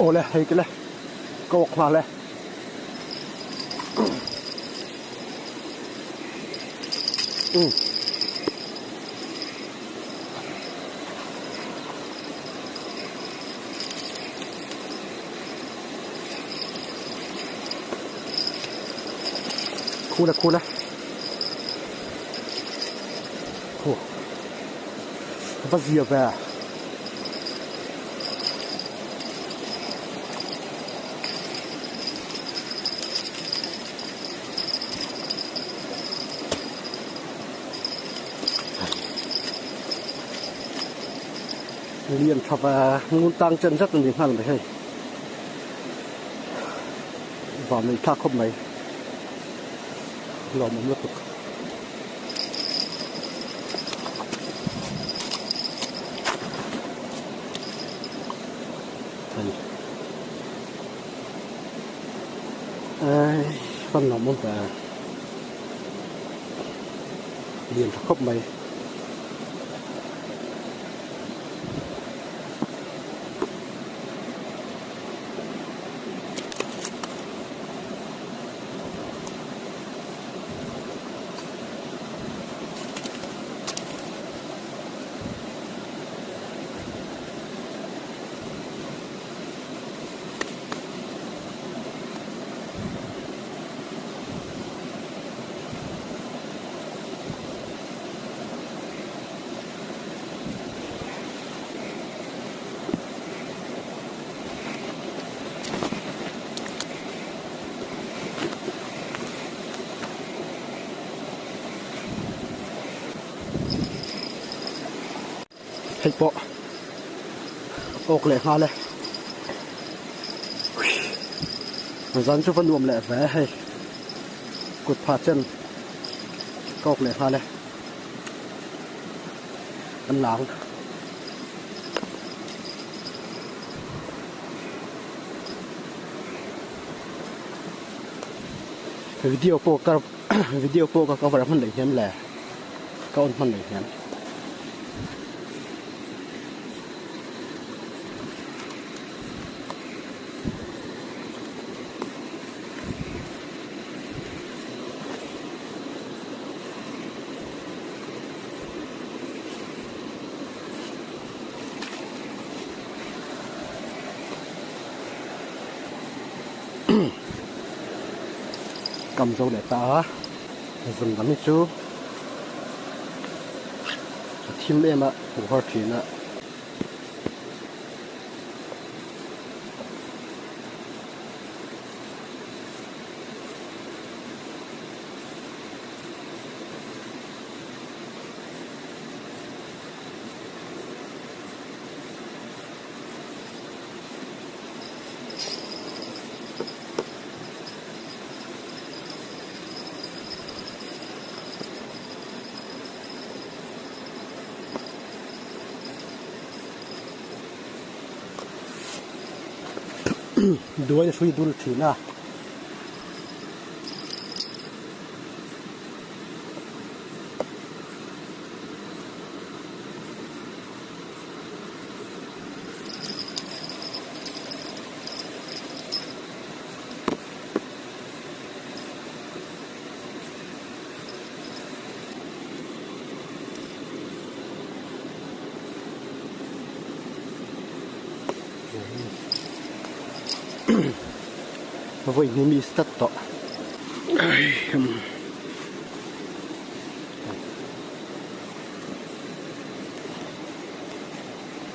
Awle hei kile ka awk nghal e. Um. Khul e khul e. Khu. Va zia ve. Lian tha va ngun tang chen zet a ni nghal mai hei van nei thlak khawp mai lawmawm lutuk. Hei ai fan lawmawm ve lian tha khawp mai. Hei pawh awk leh nghal e zan chu va nuam leh ve hei kut phah chen ka awk leh nghal e an lang. Video pawh ka video pawh ka cover hman leh hian le ka on hman leh hian. Kam zo leh ta a zun lam hi chu a thim em a hmuh har thin a. Duai hrui dul thin a. Vawi hnih mi start tawh.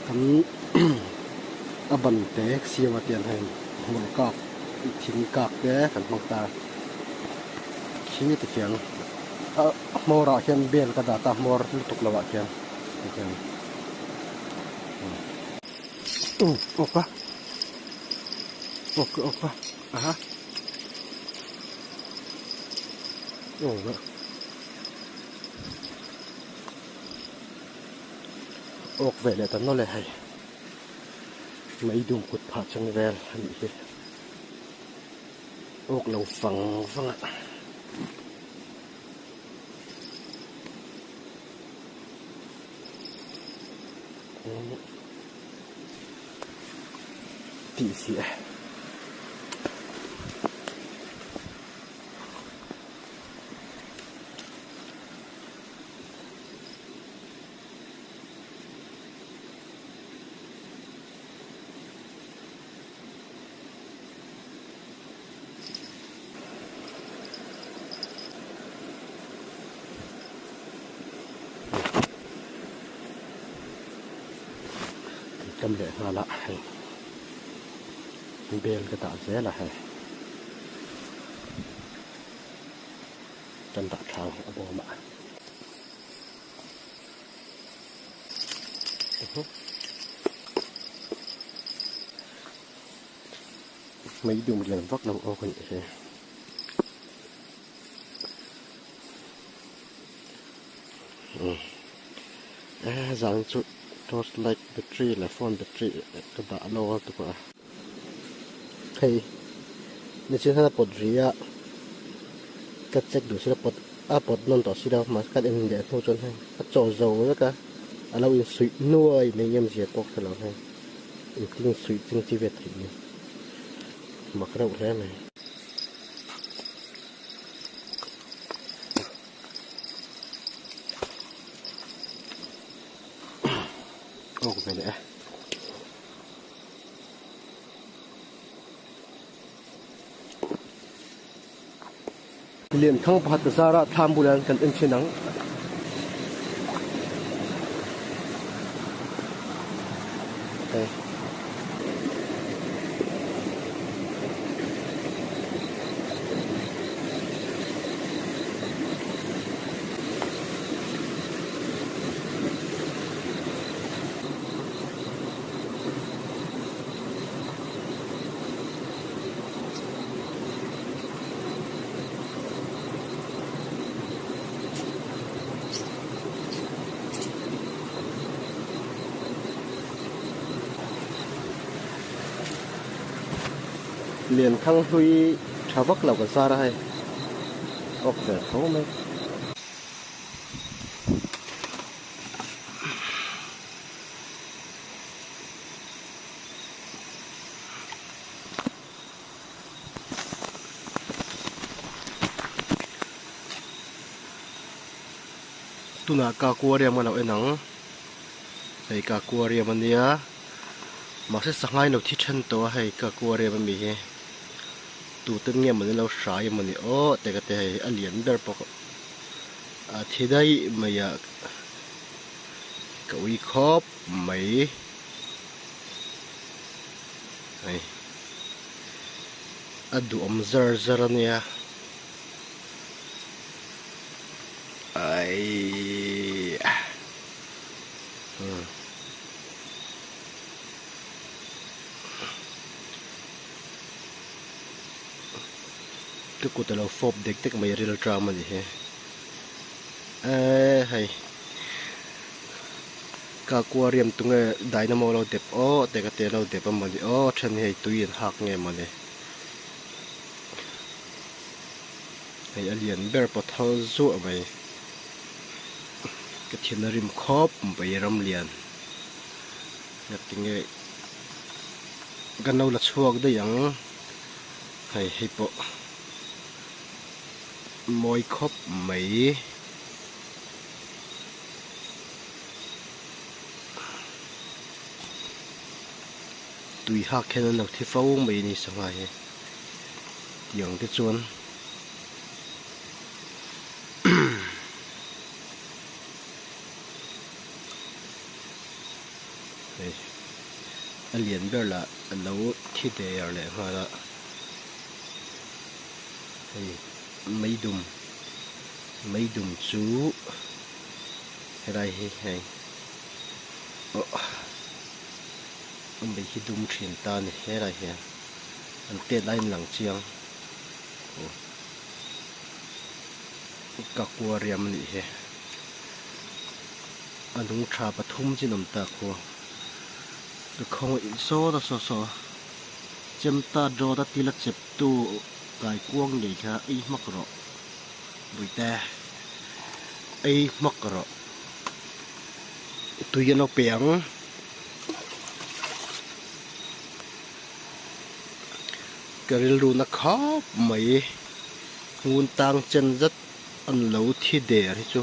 Kan a ban te siam a tiang hei hmul kak thing kak te kan hmang ta khi ti khian a hmawr ah khian bel ka dah ta hmawr lutuk lo ah khian tikhian awk a awk awk a aha aw. Awk ve leh ta nawlh e hei mei dum kut phah chang vel a nih hi awk lo vang vang a. tih si e. Kan leh nghal a hei bel ka dah zel a hei kan dah thlang a bawm ah. Mei dum lian vak lo awk a nih hi. Umm zan chu torch light battery leh phone battery ka dah lo a tukah a. Hei nichin hian a pawt ri a ka check duh sila pawt a pawt nawn tawh silo mahse kan en leh hnu chuan hei a chaw zo vek a a lo insuih nuai mai nge awmzia pawh ka hrelo hei engtin suih ching chi ve theih ni mak reuh hle mai. Awk ve leh e. Lianthang pakhat zara thlam bulah hian kan en thin ang. Hei. Lianthang hlui tha vak lo ka zar a hei awk ve tho mai. Tunah ka aquarium a lo en ang hei ka aquarium a nia mahse sangha in lo thi then tawh a hei ka aquarium ami hi tuten nge mawni lo hrai mawni aw te ka ti hei a lian ber bawk a thi daih mai a ka ui khawp mai hei a duhawm zar zar a nia aii umm ka kut a lo fawp dek dek mai ril tram a ni hi eee hei. Ka aquarium tunge dynamo lo dep aw te ka tia lo dep a mawni aw then hi hei tui in hak nge mawni hei a lian ber pawh thal zuah mai ka thin a rim khawp mai ram lian tinge kan lo la chhuak daih ang hei hei pawh mawi khawp mai. Tui hak hian an lo thi fo mai a ni sangha hi tiang te chuan hei a lian ber lah a lo thi der leh nghal a hei meidum meidum chu. Helai hi hei awh a mei hi dum thin ta a ni helai hian an tet laiin lang chiang aw aquarium a nih hi a nung tha pathum chin awm ta khu ka khawngaih sawt a saw saw chemta dawt a tila chep tu kaikuang ngei kha ei hmak rawh. Buite ei hmak rawh tui an lo pe ang. Ka rilru na khawp mai ngun tang chen zet an lo thi der hi chu.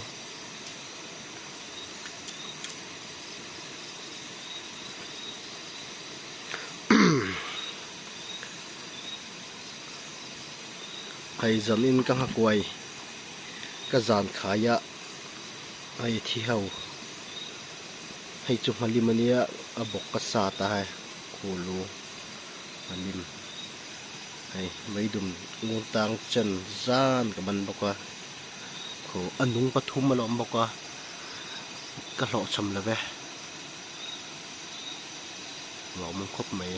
Hei zan in ka nghakuai ka zan khai a hei thi ho hei chu nghalim ania a bawk ka sat a hei khulu nghalim hei meidum ngur tang chen zan ka ban bawk a khaw a nung pathum a la awm bawk a ka hlawhchham lo ve. Lawmawm khawp mai.